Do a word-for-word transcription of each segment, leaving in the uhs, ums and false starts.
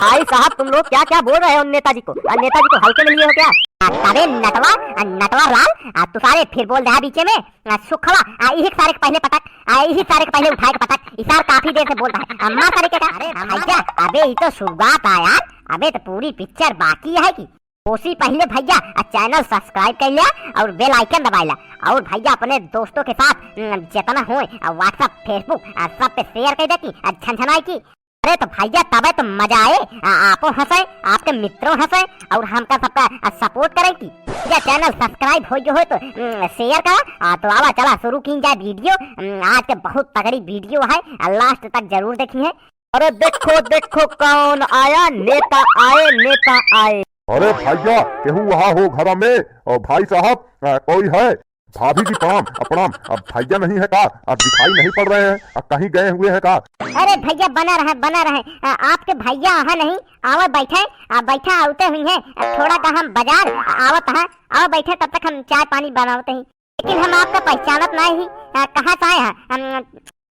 भाई साहब, तुम लोग क्या क्या बोल रहे हो नेताजी को? आ, नेताजी को हल्के में लिए हो क्या? आ, तबे नटवा, आ, नटवर लाल, आ, तू सारे फिर बोल दे बीचे में, आ, सुखवा, आ, इही के सारे के पहले पटक, आ, इही के सारे के पहले उठाए के पटक, ई सार काफी देर से बोलता है। आ, मार सारे के का? अरे भैया, अबे ई तो शुरुआत है यार, अबे तो पूरी picture बाकी है कि। ओसी पहले भैया, आ, channel subscribe कर लिया और bell icon दबाइला, और भैया अपने दोस्तों के साथ, उम, जितना होए, आ, WhatsApp, Facebook, आ, सब पे share कर दे की, आ, झनझनाए की। अरे तो भैया, तबे तो मजा आए, आ, आपो हंसे, आपके मित्रों हंसे, और हमका सबका, आ, support करे की। या channel subscribe हो गयो हो तो, उम, share करा, आ, तो आवा चला शुरू की जाए video। उम, आज के बहुत तगड़ी video है, आ, last तक जरूर देखिए। अरे देखो, देखो कौन आया, नेता आए, नेता आए। अरे भैया, केहू वहाँ हो घर में? और भाई साहब, आ, कोई है? भाभी जी प्रणाम, आ, प्रणाम। अब भैया नहीं है का? अब दिखाई नहीं पड़ रहे हैं, अब कहीं गए हुए हैं का? अरे भैया बना रहे, बना रहे। आ, आपके भैया यहाँ नहीं, आवा बैठे, आ, बैठा आवते हुई है, आ, थोड़ा का हम बाजार, आ, आवत है, आवा बैठे, तब तक हम चाय पानी बनावते ही। लेकिन हम आपका पहचानत नहीं ही, आ, कहाँ से आए हैं? हम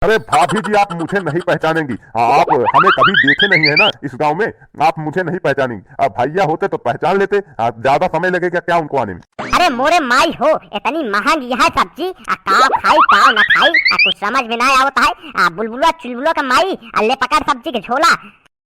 अरे भाभी जी, आप मुझे नहीं पहचानेंगी। आ, आप हमें कभी देखे नहीं है ना इस गांव में, आप मुझे नहीं पहचानेंगी। अब भैया होते तो पहचान लेते। आ, ज्यादा समय लगेगा क्या उनको आने में? अरे मोरे माई हो, इतनी महंगी है सब्जी, आ का खाई का ना खाई, आ कुछ समझ में ना आवत है। आ बुलबुला चुलबुला का माई, आ ले पकड़ सब्जी के झोला।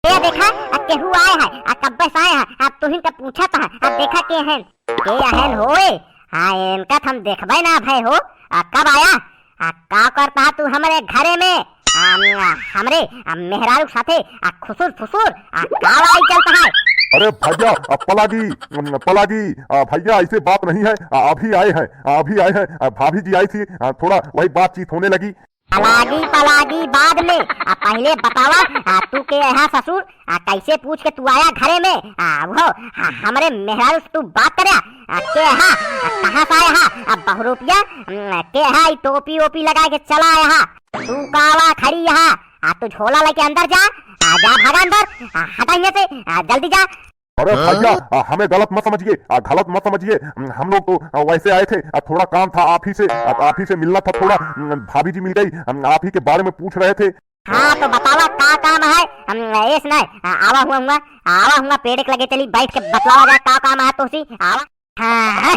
ए देखा, आ केहू आए है, आ कब्बे से आए है, आ तुहिन का पूछत है, आ देखा के हैं, के अहन होए? हाँ, इनका त हम देखबे ना भय हो। आ कब आया? आ का करता है तू हमरे घरे में? आ, आ, हमरे, आ, मेहरारू के साथे, आ खुसुर फुसुर, आ का लड़ाई चलता है? अरे भैया, आ पलागी, उम, पलागी, आ भैया ऐसे बात नहीं है, आ, अभी आए हैं, आ, अभी आए हैं, आ, भाभी जी आई थी, आ, थोड़ा वही बातचीत होने लगी। पलागी, पलागी बाद में, आ पहले बतावा, आ तू के है ससुर, आ कैसे पूछ के तू आया घरे में? आ वो, आ, हमरे मेहरारू से तू बात करे, आ के हा, आ कहाँ से आया हा? आ बहुरूपिया, उम, के हा ई टोपी ओपी लगा के चला आया हा? तू कावा खड़ी हा? आ तू झोला लेके अंदर जा, आ जा भागा अंदर, आ हटा यहाँ से, आ जल्दी जा। अरे भैया, आ, हमें गलत मत समझिए, आ, गलत मत समझिए। हम, हम लोग तो, आ, वैसे आए थे, आ, थोड़ा काम था आप ही से, आ, आप ही से मिलना था थोड़ा। उम, भाभी जी मिल गई, हम आप ही के बारे में पूछ रहे थे। हाँ, तो बतावा का काम है? हम, ऐस नहीं, आ, आवा हुआ हुआ, आवा हुआ पेड़े के लगे चली, बैठ के बतलावा जाए का काम है तोसी, आवा। हाँ, हाँ,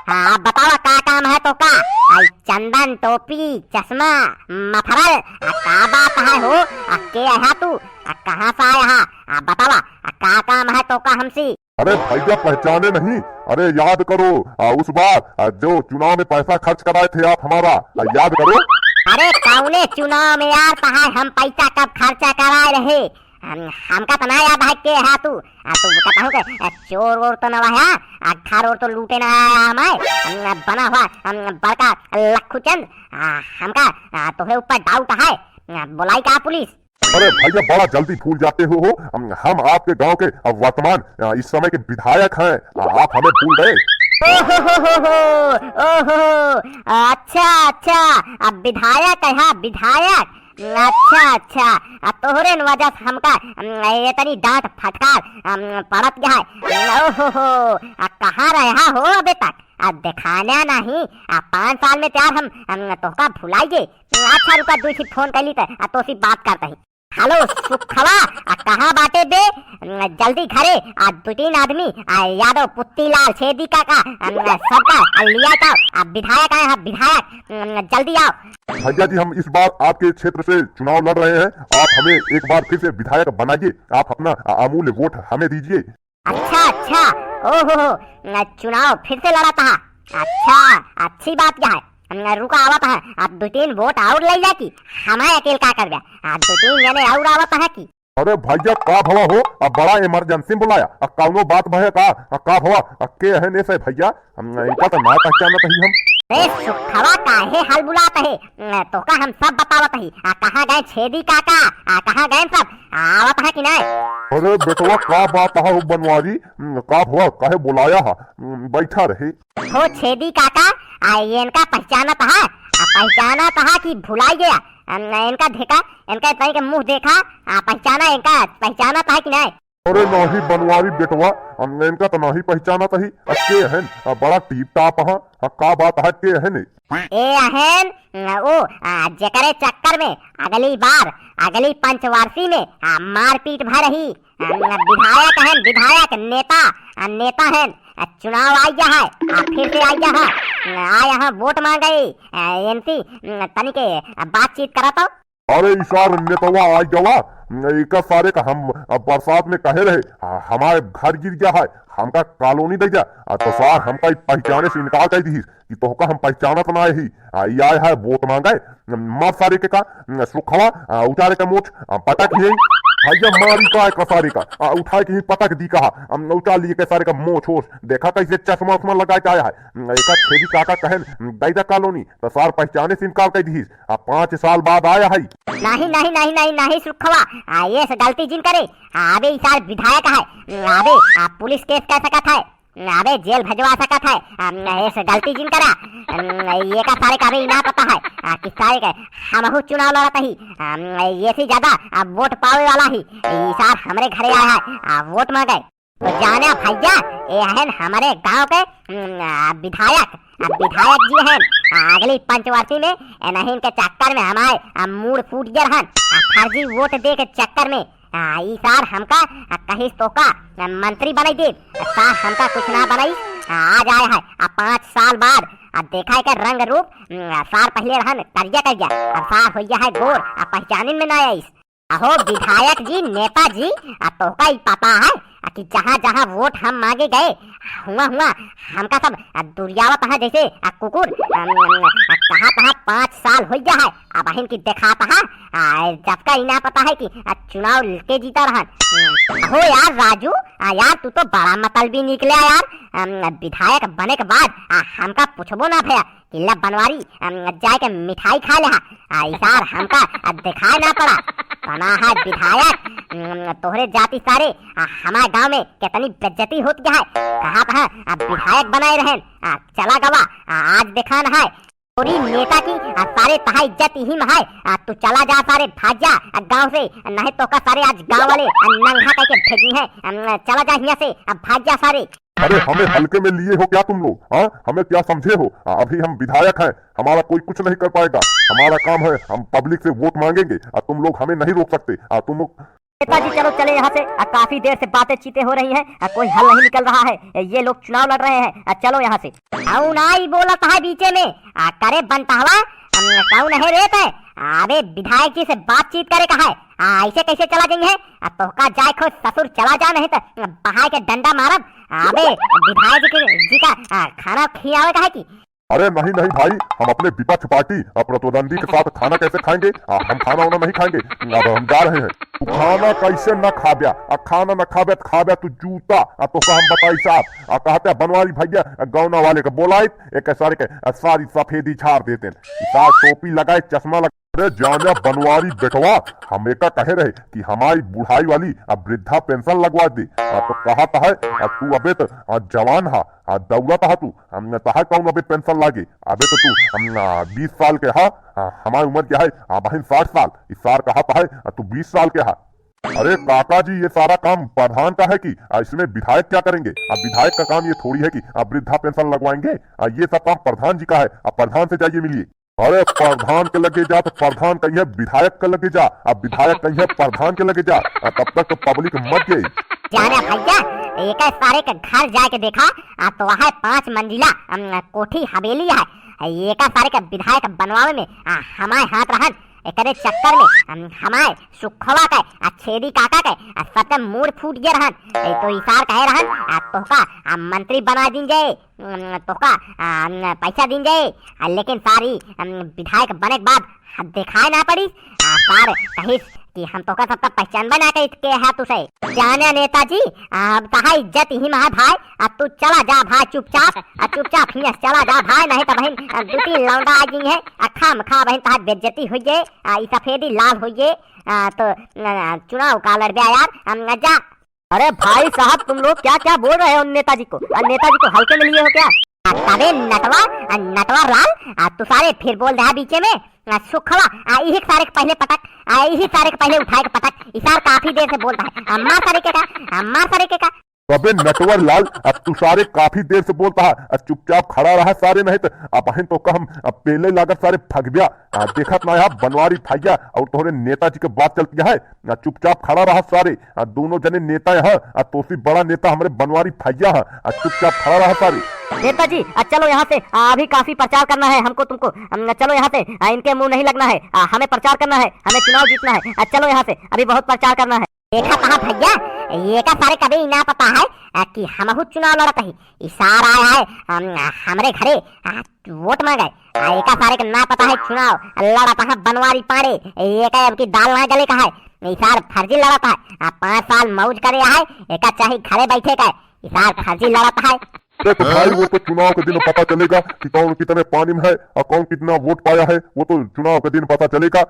हाँ, बतावा का काम है तोका? आई चंदन, टोपी, चश्मा, मफरल, आ का बात है हो? आ के है तू? आ कहाँ से आया है? आ बतावा, आ का काम है तोका हमसी? अरे भैया, पहचाने नहीं? अरे याद करो, आ, उस बार, आ, जो चुनाव में पैसा खर्च कराए थे आप हमारा, आ, याद करो। अरे कौने चुनाव में यार, तहार हम पैसा कब खर्चा कराए रहे? हम, हमका तो ना याद है के हा तू। आ, तू कहूँ के, आ, चोर वोर तो ना है, आ, घर वोर तो लूटे ना आया हमारे। हम, बना हुआ, हम, बड़का लखुचंद, आ, हमका, आ, तोहरे ऊपर doubt है। आ, बुलाई का पुलिस? अरे भैया, बड़ा जल्दी भूल जाते हो, हो। हम, हम आपके गांव के, आ, वर्तमान, आ, इस समय के विधायक हैं। आ, आप हमें भूल गए? ओहो हो हो, ओहो, अच्छा, अच्छा, अब विधायक है, हाँ, विधायक। अच्छा, अच्छा, आ तोहरे न वजह से हमका, उम, इतनी डांट फटकार, उम, पड़त गया है। ओहो हो, आ कहाँ रहा हो अबे तक? आ देखाना नहीं, आ पाँच साल में तैयार हम, उम, तोहका भुलाइए। अच्छा रुका, दू ठे फोन कर ली त, आ तोसी बात करता ही। हेलो सुखवा, आ कहाँ बाटे बे? उम, जल्दी घरे, आ दो तीन आदमी, आ यादव पुत्ती लाल छेदी काका, उम, सबका, आ लिया का, आ विधायक आए हैं, विधायक, उम, जल्दी आओ। भैया जी, हम इस बार आपके क्षेत्र से चुनाव लड़ रहे हैं, आप हमें एक बार फिर से विधायक बनाइए, आप अपना अमूल्य वोट हमें दीजिए। अच्छा, अच्छा, ओहो हो, न चुनाव फिर से लड़त हा। अच्छा, अच्छी बात क्या है? न रुका आवत है, अब दो तीन वोट और ले जाकी, हमें अकेल का कर गया, अब दो तीन जने और आवत है की। अरे भैया, का भवा हो? अब बड़ा emergency में बुलाया। अब कौनो बात भय का? अब का भवा? अब के है ने से भैया? हम इनका तो ना पहचानत ही हम। ए सुखवा, काहे हल बुलात है? तोका हम सब बतावत ही। आ कहाँ गए छेदी काका? आ कहाँ गए सब? आवत है कि नहीं? अरे बेटवा, का बात है हो बनवारी? का भवा, काहे बुलाया हा? बैठा रहे। हो छेदी काका, आ ये इनका पहचानत हा? आ पहचानत हा कि भुलाई गया? अम, इनका देखा, इनका तई के मुंह देखा, आ पहचाना इनका, पहचानत हा कि नहीं? अरे नाही बनवारी बेटवा, हम इनका तो नाही पहचानत ही। आ, के हन? आ, बड़ा टीप टाप हा। आ, का बात है, के हन? ए अहन, उ, आ, जेकरे चक्कर में अगली बार, अगली पंचवर्षी में, आ, मारपीट भय रही। आ, विधायक हन, विधायक, नेता, आ, नेता हन। आ, चुनाव आइ गया है, आ, फिर से आइ गया है। आ, आए हैं वोट मांगे, आ, इनसे, तनिके, आ, बातचीत करत हो। अरे ई सार नेतवा आइ गवा, एका सारे का हम, आ, बरसात में कहे रहे, आ, हमारे घर गिर गया है, हमका कॉलोनी दे जा। आ, तो सार हमका ई पहचाने से इनकार कर दिहिस कि तोहका हम पहचानत ना ही। आ, ई आए है वोट मांगे, मर सारे के का, सुखवा, आ, उतारे का मोछ, आ, पटक ही। भैया मारी का है कसारे का, आ, उठाए के ही पटक दी कहा, हम उतार लिए के सारे का मोछ होश। देखा कैसे चश्मा उश्मा लगा के आया है। एका छेदी काका कहन, दैदा कॉलोनी, तो सार पहचाने से इनकार कर दिहिस। आ, पाँच साल बाद आया है। नहीं, नहीं, नहीं, नहीं, नहीं, सुखवा, आ, ये से गलती जिन करे। आ, अबे ई सार विधायक है, अबे, आ, पुलिस केस कर सकत है, अबे जेल भेजवा सकत है। आ, ये से गलती जिन करा। आ, ये का सारे का अबे ई ना पता है, आ, कि सारे के हमहू चुनाव लड़त ही, आ, ये से ज्यादा, आ, वोट पावे वाला ही। ई सार हमरे घरे आया है, आ, वोट मांगे। तो जाना भैया, ये हन हमारे गांव के, उम, आ, विधायक, आ, विधायक जी हन। आ, अगली पंचवर्षी में इन्हीं के चक्कर में हमारे, आ, मूड़ फूट गए रहन। आ, फर्जी वोट दे के चक्कर में, आ, ई सार हमका, आ, कहिस तोका, आ, मंत्री बनाई दे। आ, सार हमका कुछ ना बनाई। आ, आज आए है, आ, पाँच साल बाद, आ, देखा है के रंग रूप, उम, आ, सार पहले रहन करिया करिया, आ, सार होइया है गोर, आ, पहचानिन में ना आइस। अहो विधायक जी, नेता जी, आ तोहका ई पता है, आ कि जहाँ जहाँ वोट हम मांगे गए, हुआ हुआ हमका सब, आ, दुरियावत है जैसे, आ, कुकुर। अम, आ, कहाँ कहाँ पाँच साल हो गया है, अबहिन की देखात है, आ, जबका ई ना पता है कि, आ, चुनाव के जीता रहन। अहो यार राजू, आ, यार तू तो बड़ा मतलबी निकले यार। अम, विधायक बने के बाद, आ, हमका पूछबो ना भया, किला बनवारी, अम, जाए के मिठाई खा ले हा। आ, ई सार हमका, आ, दिखाए ना पड़ा। बना है विधायक, अम, तोहरे जाति सारे, आ, हमारे गांव में कितनी बेइज्जती होत गया है। कहा था, आ, विधायक बनाए रहन, आ, चला गवा, आ, आज देखा न है। तोरी नेता की, आ, सारे तहा इज्जत ही में है, आ, तू चला जा सारे, भाग जा, आ, गांव से, आ, नहीं तो का सारे आज गांव वाले, आ, नंगा करके भेजी है, अम, चला जा हियां से, आ, भाग जा सारे। अरे हमें हल्के में लिए हो क्या तुम लोग? हाँ, हमें क्या समझे हो? आ, अभी हम विधायक हैं, हमारा कोई कुछ नहीं कर पाएगा। हमारा काम है, हम पब्लिक से वोट मांगेंगे, आ, तुम लोग हमें नहीं रोक सकते। आ, तुम लोग नेताजी चलो चले यहाँ से, आ, काफी देर से बातें चीतें हो रही हैं, आ, कोई हल नहीं निकल रहा है। ये लोग चुनाव लड़ रहे हैं, आ, चलो यहाँ से। अउ नाई बोलत है बीचे में, आ, करे बनता हवा, हम कौन है रे तै? अबे विधायक जी से बातचीत करे का है, आ, ऐसे कैसे चला जाइए? आ, तोहका जाए खो ससुर चला जा, नहीं तो बहाय के डंडा मारब। अबे विधायक जी के, जी का, आ, खाना खियावे का है कि? अरे नहीं, नहीं भाई, हम अपने विपक्ष पार्टी और प्रतिद्वंदी के साथ खाना कैसे खाएंगे? आ, हम खाना वाना नहीं खाएंगे, अब हम जा रहे हैं। तू खाना कैसे न खाब्या? आ, खाना न खाब्या तो खाब्या तू जूता। आ, तोहका हम बताई साहब, आ, कहते हैं बनवारी भैया, आ, गौना वाले के बोलाइत, एक सारे के, आ, सारी सफेदी झाड़ देते हैं। ई सार टोपी लगाए, चश्मा लगा। अरे जाने बनवारी बेटवा, हम एका कहे रहे कि हमारी बुढ़ाई वाली अब वृद्धा पेंशन लगवा दे। आ, तो कहा तहा, आ, तू अबे तो, आ, जवान हा, आ, दौड़त हा तू, हम न तहा कौन अबे पेंशन लागे, अबे तो तू, हम, आ, बीस साल के हा, आ, हमारी उम्र क्या है, आ, बहिन साठ साल, ई सार कहा तहा, आ, तू बीस साल के हा। अरे काका जी, ये सारा काम प्रधान का है कि, आ, इसमें विधायक क्या करेंगे? अब विधायक का काम ये थोड़ी है कि, आ, वृद्धा पेंशन लगवाएंगे, आ, ये सब काम प्रधान जी का है, अब प्रधान से जाइए मिलिए। अरे प्रधान के लगे जा तो प्रधान कहिए विधायक के लगे जा, अब विधायक कहिए प्रधान के लगे जा, आ, तब तक तो पब्लिक मर गई। जाने भैया, एक सारे के घर जाके देखा, आ, तो वहाँ पाँच मंजिला, अम, कोठी हवेली है। एक सारे के विधायक बनवावे में, आ, हमारे हाथ रहन, एकरे चक्कर में, अम, हमारे सुखवा के, आ, छेदी काका के, आ, सत्य मूड़ फूट गए रहन। ए, तो ई सार कहे रहन, आ, तोहका, आ, मंत्री बना दीन जाए। अम, तोहका, अम, पैसा दीन जाए, आ, लेकिन सारी, अम, विधायक बने के बाद हाथ दिखाए ना पड़ी। आ, सार कहिस कि हम तोहका सबका पहचानबे ना करी के हा तुसे। जाने नेताजी, आ, अब तहा इज्जत ही मा है भाई, आ, तू चला जा भाई चुपचाप, आ, चुपचाप हियां से चला जा भाई, नहीं तो बहिन, आ, दू तीन लौंडा आ गई है, आ, खाम खा बहिन तहा बेइज्जती हो गए, आ, ई सफेदी लाल हो गए, आ, तो, आ, चुनाव का लड़बे यार, हम जा। अरे भाई साहब, तुम लोग क्या क्या बोल रहे हो नेताजी को? आ, नेताजी को हल्के में लिए हो क्या? आ, तबे नटवा, आ, नटवर लाल, आ, तू सारे फिर बोल रहा बीचे में। आ, सुखवा, आ, इही सारे के पहिले पटक, आ, इही सारे के पहिले उठाए के पटक। ई सार काफी देर से बोलता है। आ, मार सारे के का, आ, मार सारे के का। अबे नटवर लाल, अब तू सारे काफी देर से बोलता है, अब चुपचाप खड़ा रहा सारे, नहीं तो अब हम तो कहम, अब पेले लागत सारे फगबिया। आ, देखत ना है बनवारी भैया और तोहरे नेताजी के बात चलती है। आ, चुपचाप खड़ा रहा सारे, आ, दोनों जने नेता यहाँ, आ, तोसी बड़ा नेता हमरे बनवारी भैया है, आ, चुपचाप खड़ा रहा सारे। नेताजी, आ, चलो यहाँ से, आ, अभी काफी प्रचार करना है हमको तुमको, अम, चलो यहाँ से, आ, इनके मुंह नहीं लगना है, आ, हमें प्रचार करना है, हमें चुनाव जीतना है, आ, चलो यहाँ से, अभी बहुत प्रचार करना है। देखा कहा भैया, एका सारे कभी ना पता है, आ, कि हमहू चुनाव लड़त ही। ई सार आया है, हम, हमरे घरे, आ, वोट मांगे। आ, एका सारे के ना पता है चुनाव लड़त है बनवारी पांडे। एका अब की दाल ना गले का है। ई सार फर्जी लड़त है। आ, पाँच साल मौज करे है, एका चाही घरे बैठे का। ई सार फर्जी लड़त है। देख भाई, वो तो चुनाव के दिन पता चलेगा कि कौन कितने पानी में है और कौन कितना वोट पाया है, वो तो चुनाव के दिन पता चलेगा।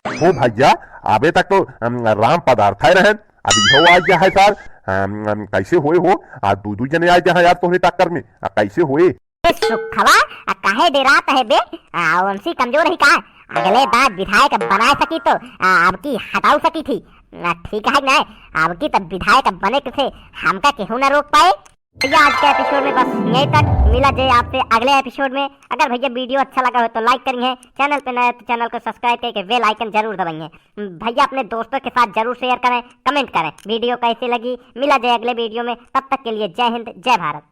हो भैया, अबे तक तो, अम, राम पदार्थ है रहन, अब इहो आ गया है सार। अम, अम, कैसे होए हो? आ, दू दू जने आ गया है यार तोहरे टक्कर में। आ, कैसे होए? ए सुखवा, आ, काहे डेरात है बे? आ, वंशी कमजोर ही का? अगले बार विधायक बना सकी तो, आ, अब की हटाऊ सकी थी। आ, ठीक है ना, अब की तब विधायक बने के से हमका केहू ना रोक पाए। भैया, आज के एपिसोड में बस यहीं तक। मिला जाए आपसे अगले एपिसोड में। अगर भैया वीडियो अच्छा लगा हो तो लाइक करिए, चैनल पे नए हो तो चैनल को सब्सक्राइब करके बेल आइकन जरूर दबाइए। भैया, अपने दोस्तों के साथ जरूर शेयर करें, कमेंट करें वीडियो कैसी लगी। मिला जाए अगले वीडियो में, तब तक के लिए जय हिंद, जय भारत।